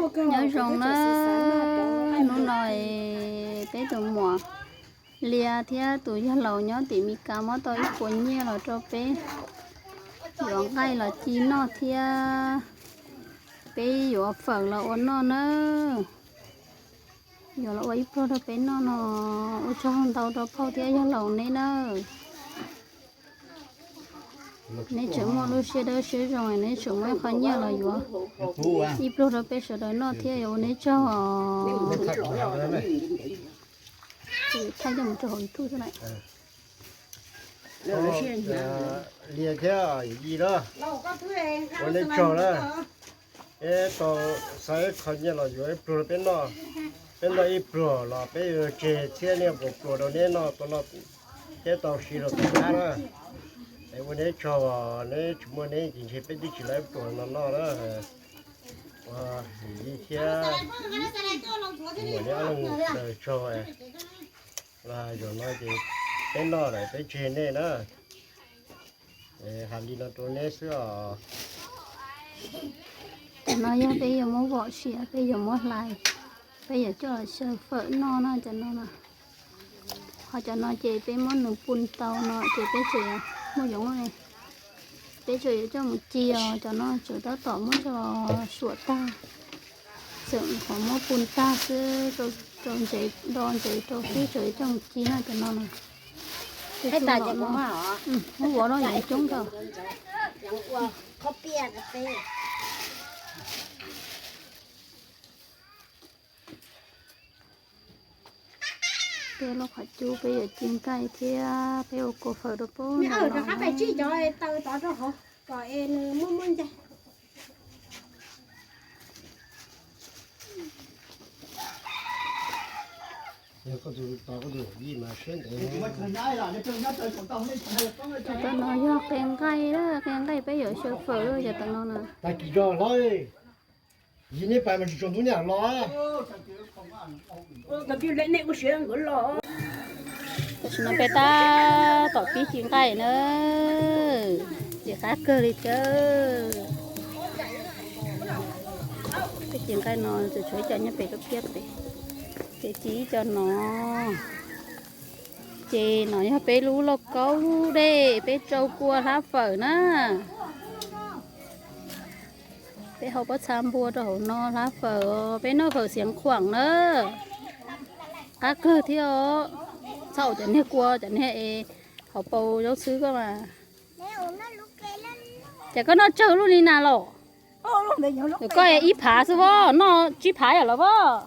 Nyob zoo na, hnub no peb tus muam Lia thiab tus yawg laus nyob tim Mes Kas muab tau ib puas nyiaj los rau peb yuav nqaij los ci noj thiab peb yuav fawm los ua noj na. Yuav los ua ib pluag rau peb noj no. Ua tsaug ntau rau phauj thiab yawg laus neb nawb. Neb tseem muaj lub siab dawb siab zoo, neb tseem muab ib qho nyiaj los yuav ib pluag rau peb sawv daws noj thiab, ua neb tsaug os. Thaij coj mus rau hauv YouTube xwb na. Lia thiab Yim na, ua neb tsaug na. Peb tau xa ib qho nyiaj los yuav ib pluag rau peb noj. Peb noj ib pluag los peb yuav tseg thiab, nej puas pluag rau neb noj tau noj thiab tau siv rau tom qab na. Es ua neb tsaug, neb tsis muaj neb ces ntshe peb twb tsis tau ib pluag no noj na. Ua Yim Yij thiab Muam Lia ob leeg sawv daws tsaug. Los zaum no ces peb noj lawm peb tseg nej na. Hais li no rau neb xwb os. Cov no yog peb yuav muab vom sia, peb yuav muab hlais, peb yuav coj los xyaw fawm noj na cov no na. Ho cov no ces peb muab nws pun tau no ces peb tseem muaj yoov, peb tseem yuav coj mus ci os. Cov no tseem tab tom muab coj los suam tag, tseem qhov muab pun tag xwb, rau ntsev, do ntsev rau xwb, tseem yuav coj mus ci na cov no na. Muab vov no yuav coob rau. Peb lub qhov cub peb yuav ci nqaij thiab peb ua kua fawm rau pub ntawd los. Cov no yog qe nqaij, qe nqaij peb yuav xyaw fawm cov no na. Tam sim no peb tab tom pib ci nqaij na, ci qab kawg li thiab. Peb ci nqaij no tseem tshuav ib co nyob pem rau kiab pem, ces ci ib co no. Ces no yog peb lub lauj kaub dej peb rau kua hlab fawm na. Peb hau pob txha npua rau hauv no hlab fawm os, peb noj fawm Xiav Khuam na. Qab kawg thiab os. Txhob ua cov niag kua cov niag es hauv paus zaub xwb koj mas. Ces koj noj tsawg lub li na los? Koj ib phav xwb as, noj tsib phav yom los as.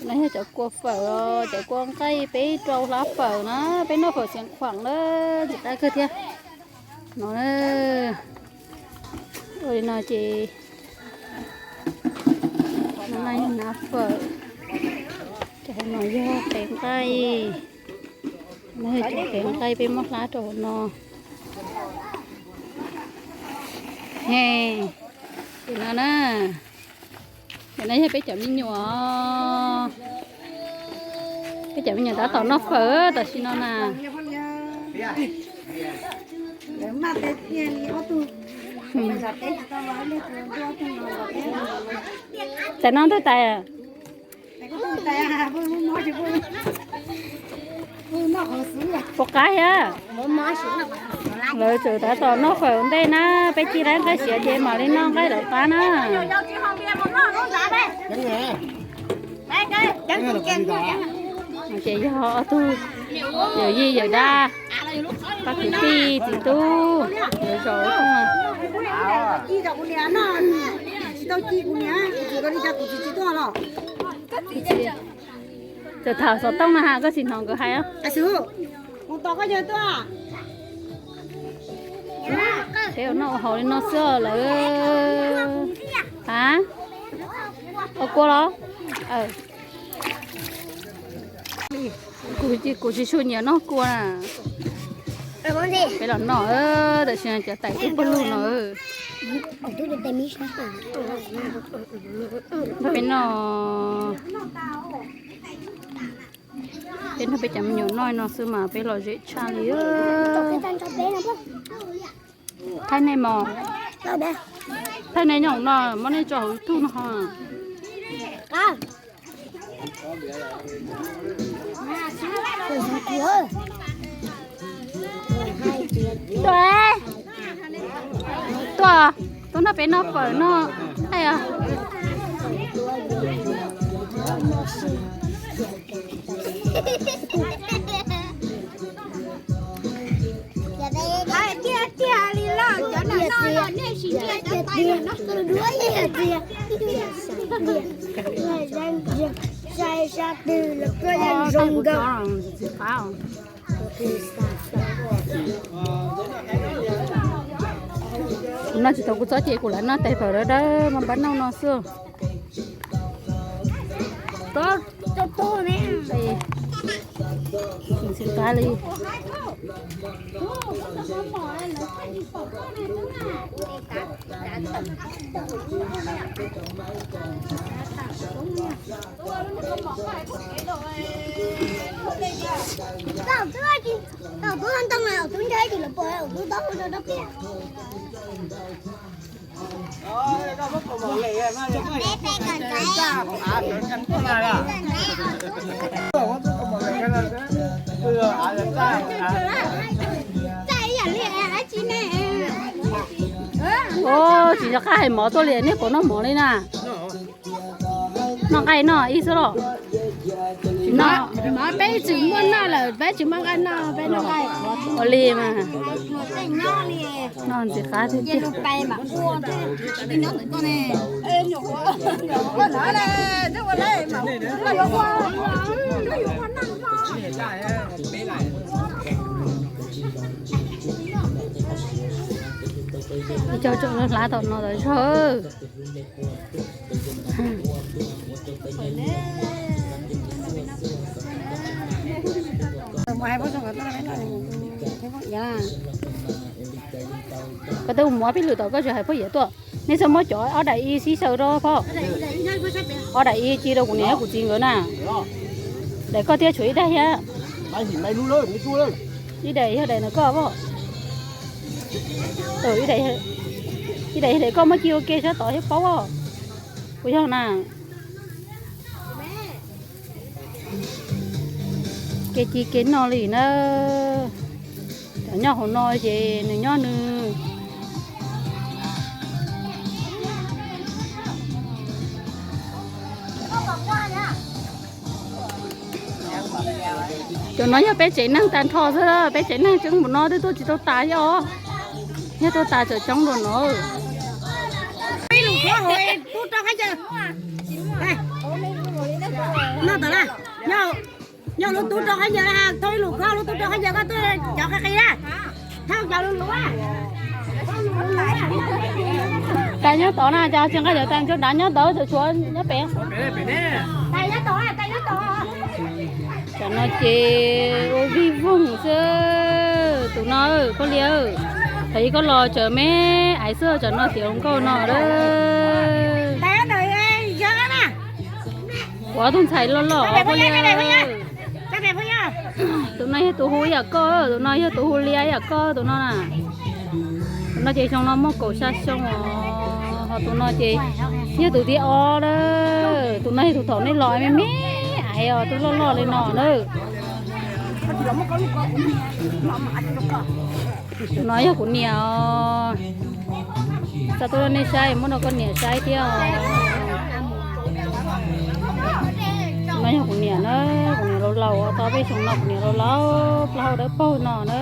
No yog cov kua fawm, cov kua nqaij peb rau hlab fawm na, peb noj fawm Xiav Khuam na, ntxim qab kawg thiab. No, ua li no ces no yog hnav fawm, cov no yog qe nqaij, no yog cov qe nqaij peb muab hlab rau hauv no. He, no na. Cov no yog peb cov me nyuam, peb cov me nyuam tab tom noj fawm tam sim no na. Tam no ntawd tas puas qab thiab? Lawv tseem tab tom noj fawm ua ntej na, peb ci laib nqaij siav ces mam li noj nqaij lawv qab na. Ces yog ob tug yawm yij yawm dab, pab kwv tij txiv tub, lawv zaum ua tooj na. Txawm tham xov tooj na has, koj tsis hnov nkawd hais. Peb ua noj ua haus li no xwb lawm. A, ua kua los? Kuv tsis tshua nyiam noj kua na. Peb los noj, tam sim no cov tais twb pawg lug no. Peb noj, peb noj peb cov me nyuam noj no xwb mas peb lom zem tshaj li. Thaij nej mos. Nej nyob hauv no, muab nej tso hauv YouTube no ho. Tuaj, tuaj, tuaj noj peb noj fawm no. Hais os. Tiag tiag li los cov no no los nej sim ntsia cov tais no. Sai sab twg los koj yeej zoo nkauj. Kuv noj tsis tau kuv txob ces kuv lam noj tais fawm dawb dawb maj npab nauj no xwb. Txhob tub ne. Ntxim qab li. Tau tub ntoo, tub ntshaib ces lawv pom tub tau rau dab pia. Ua tsis nco qab hais mov tuaj li, nej puas noj mov li na? Noj nqaij noj ib xwb los? Peb tsis muaj noj lawm, peb tsis muaj nqaij noj, peb noj nqaij. Ua li mas. Noj ntxim qab tiag tiag. Ib co tseem hlab tom no tas zog. Koj twb mus ob peb lwm tom koj tsis hais poj yam tuaj. Nej txhob muab cov ob daim ib sib xyaw rau phob. Ob daim ib ci rau kuv niam kuv txiv nkawd na. Daim koj thiab tshuav ib daim thiab. Ib daim yog daim ntawm koj pom. Ib daim yog daim koj muab ci ua ke sab tod thiab paub os. Kuv yog na. Kev ci kev noj li na. Cov nyob hauv no ces nws nyob nws. Cov no yog peb tsev neeg tag nrho xwb, peb tsev neeg tseem mus no twb tuaj tsis tau tas thiab os. Yog tuaj tas tseem coob dua no. Noj tom na, nyob lub tub rau qab ncaws, thauj ib lus koj lub tub rau qab ncaws koj tuaj cov qab qis na. Thauj cov lus lus. Tais nyob tod na, cov tsis nqa cov tais ntsog dav nyob tod, tshuav nyob pem. Tam no ces ua vij voog xwb tus no, poj Lia. Thaum ub koj los tseem me aiv xwb, tam no tiav hluas nkauj no lawm. Ua tus ntxhais loj loj poj Lia. Tus no yog tus hu ib yam koj, tus no yog tus hu Lia ib yam koj, tus no na. Tus no ces xyoo no muaj kaum xya xyoo os, ho tus no ces yog tus thib ob lawm. Tus no yog tus thaum nej los me me aiv os, tus loj loj li no na. Tus no yog kuv niam os. Txog tuaj rau nej saib, muab rau koj niam saib thiab os. No yog kuv niam na, kuv niam laus laus, tau peb xyoo no kuv niam laus laus, plaub hau dawb paug no na.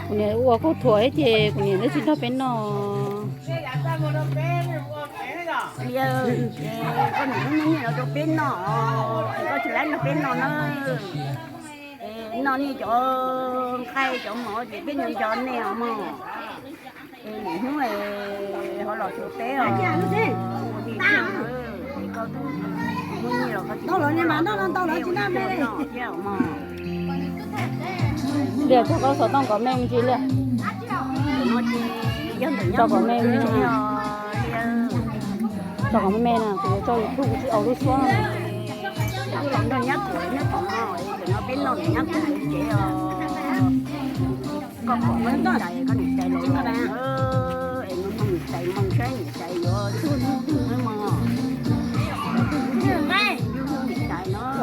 Kuv niam ua khaub thuas thiab ces kuv niam twb tsis nrog peb noj. Koj niam muab nyiaj los rau peb noj, koj tsis laib nrog peb noj na. Noj nej cov nqaij cov mov ces peb nco nco nej os mog. Es niaj hnub ho los xyuas peb os. Ua li tiag, es koj twb muaj nyiaj los koj tsis noj thiab os mog. Liaj tso koj xov tooj kom me ntsis liaj. Tso kom me ntsis. Tso kom me me na, kuv yuav tso YouTube kuv tsis aus lub suab. Los nrog nyab kuv nyob tom no, peb los nyab kuv tsev os. Koj pom koj niam tais, koj niam tais los los es mus mus niam tais mus saib niam tais yuav tug tug mog.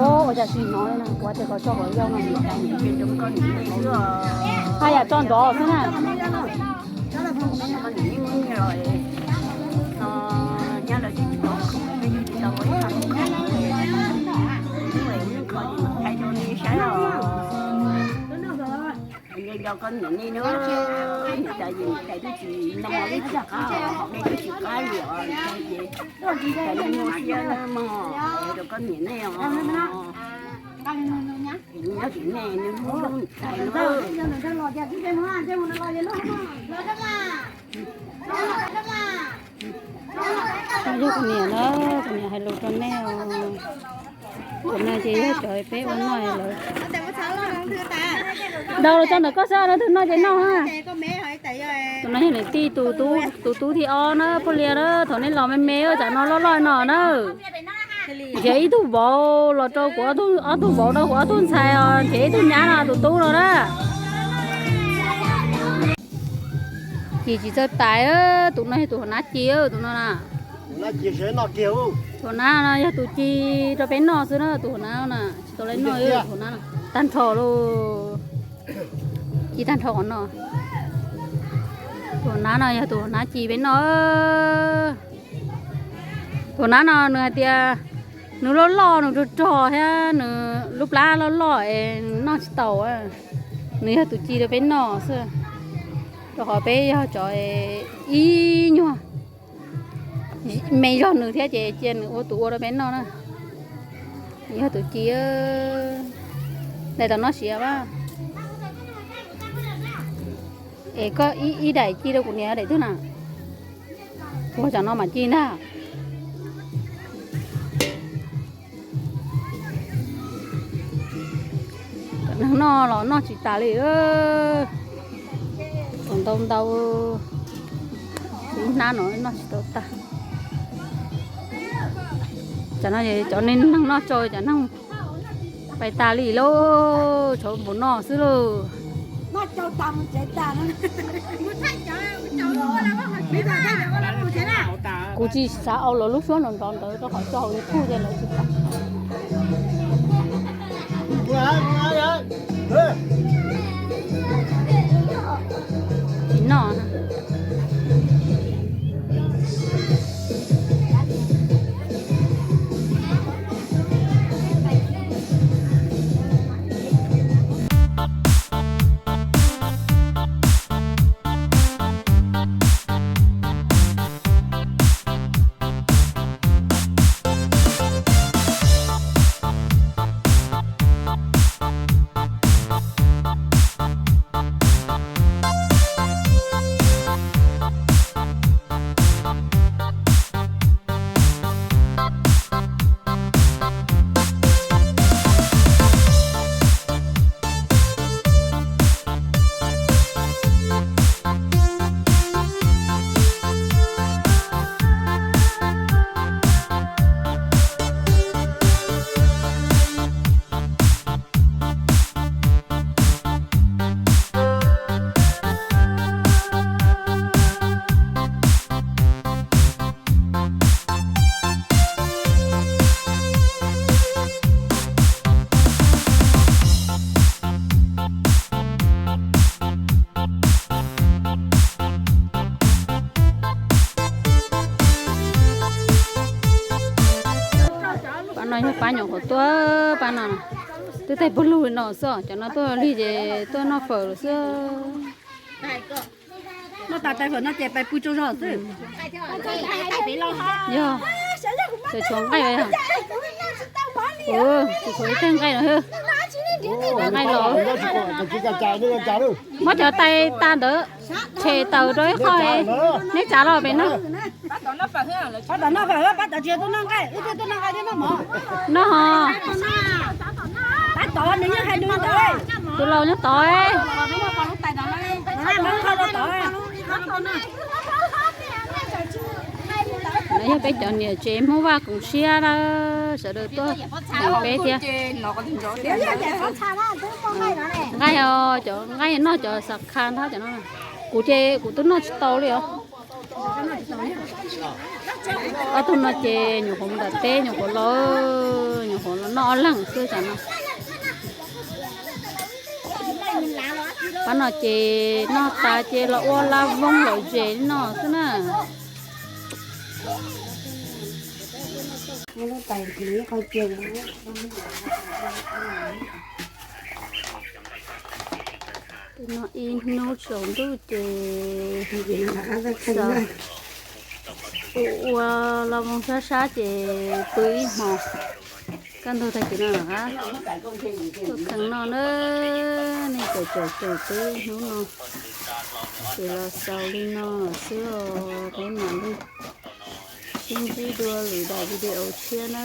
Ua cas tsis hnov li no, kuv tias kom tso hauv yau no niam tais niam tais rau koj niam nej xwb os. Haj yam tso nrov xwb na. Koj niam nej muab nyiaj los no, nyob lawv twb tsis tau khoom, twb tsis tau ua ib qho, hnub es hnub kho ces mam thaij rau nej saib os. Nco nco koj niam nej na, niam tais ces niam tais twb tsis no li, tsis qab, nej twb tsis qab li os, ces niam tais nej muaj siab na mog, rau koj niam nej os. Nyob tim nej nws hlub niam tais na. Yog kuv niam na, kuv niam hais lus rau nej os. Cov no ces yog cov peb ua noj lawm. Daus los tso ntawm koj saib, no twg noj ces noj na. Tus no yog niam tij tus tub, tus tub thib ob na, Phuj Lias na, thaum nej los me me tsam no loj loj no na. Nrhiav ib tug vauv los rau kuv, ob tug vauv rau kuv ob tug ntxhais os, nrhiav ib tug nyab no tus tub no na. Ci tsis txawj tais, tus no yog tus hauv nab ci, tus no na. Tus hauv nab no yog tus ci rau peb noj xwb na, tus hauv nab na tsis tau lawv noj, tus hauv nab tag nrho lauj. Ci tag nrho qhov no. Tus hauv nab no yog tus hauv nab ci peb noj. Tus hauv nab no nws hais tias nws loj loj, nws rog rog thiab nws lub plab loj loj es noj tsis tau. Nws yog tus ci rau peb noj xwb, rau qhov peb yog cov ib nyuag me zog nws thiab ces cia nws ua tus ua rau peb noj na. Yog tus ci, daim tau noj siav a. Es koj ib daim ci rau kuv niam daim twg na? Ua tsam no mam ci ntag. Cov neeg noj los noj tsis tas li. Tus ntau ntau, ib hnab no noj tsis tau tag. Cov no cov neeg noj tsau, cov neeg pais tas li lauj, tshuav npaum no xwb lauj. Kuv tsis xav ua lawv lub suab nrov nrov ntawd rau qhov tso hauv YouTube ces lawv tsis pom. Tsis noj. Pab no yog pab nyuam qhuav tuaj, pab no twb tais puag lug li no xwb, cov no tuaj lig ces tuaj noj fawm lawm xwb. Noj tas tais fawm no ces pais pw tsaug zog xwb. Yog, tshuav nqaij, tshuav ib teg nqaij no, nqaij los. Muab cov tais tas ntawd tshem tawm rau ib qho, neb tsav los pem no. Pab tom noj fawm, pab tom tsis tuaj noj nqaij, wb thiaj tuaj noj nqaij thiab noj mov. Noj ho. Pab tom nws yeej hais nws ntawd. Tus laus nyob tod. Yog peb cov niam tsev Hmoob Vaj koom siab na, sawv daws tuaj peb thiab. Nqaij os, cov nqaij noj cov xav kha ntag cov no. Kuv ces kuv twb noj tsis tau li os. Ob tug no ces nyuam qhuav mus nram teb, nyuam qhuav los, nyuam qhuav los noj ob leeg xwb tam no. Pab no ces noj tas ces los ua laj voog lom zem li no xwb na. Ib hnub tsaus ntuj ces ua laj voog sab sab ces pw ib hmo. Kaj ntug tag kis no tuaj kheev noj na, nej caum caum caum peb hnub no ces los xaus li no xwb os, peb mam li sib ntsib dua lwm daim video tshiab na.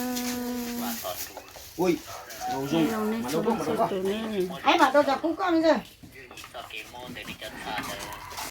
Nyob zoo nej txhua leej txhua tus na.